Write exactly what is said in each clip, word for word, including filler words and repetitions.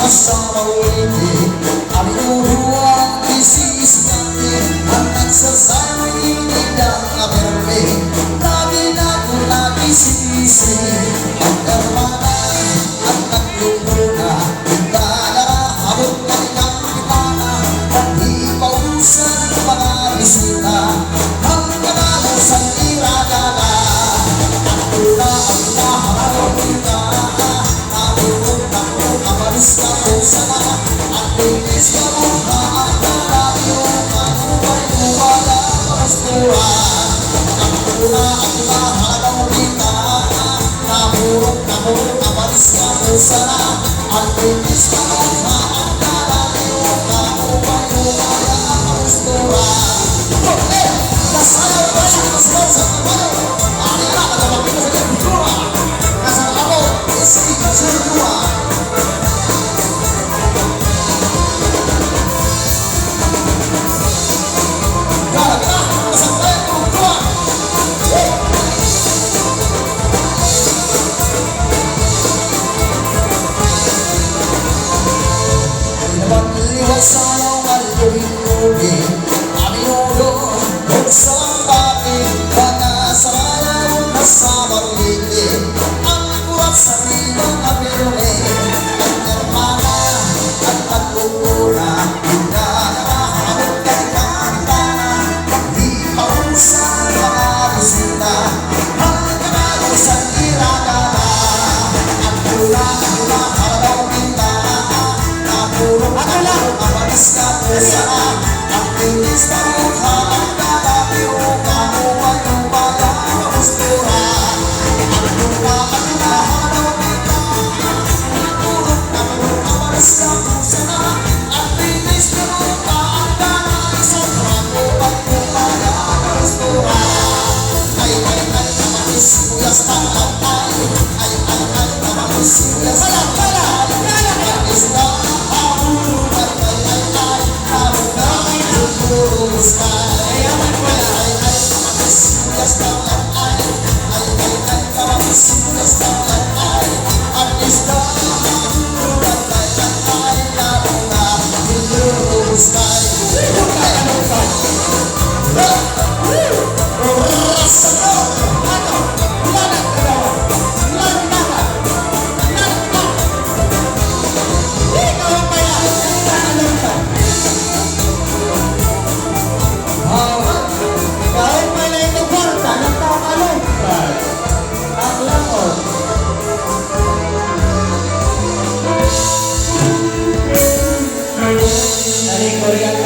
Sa mawiti, an inuruan, isis kami, an nagsasayaw, ini dang aperme, lagi na ko nagsisisi, an hermana, an naglumbruna, kadara, abot na ni Kapitana, an hipausan, mga bisita, an kanamusan, iragana, an tuna, an tuna, harap kita,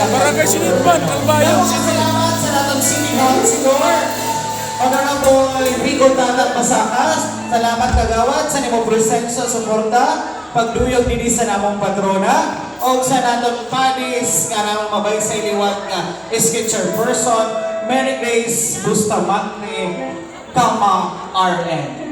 Barangay Sinitman, Calbayog City. Salamat sa aton City Councilor, Honorable Rico Tata Pasakas. Salamat, kagawad, sa nimo presensya, suporta, pagduyog didi sa namong patrona, og sa naton panis nga namong mabaysay liwat nga S K chairperson, Mary Grace Bustamante, kama R N.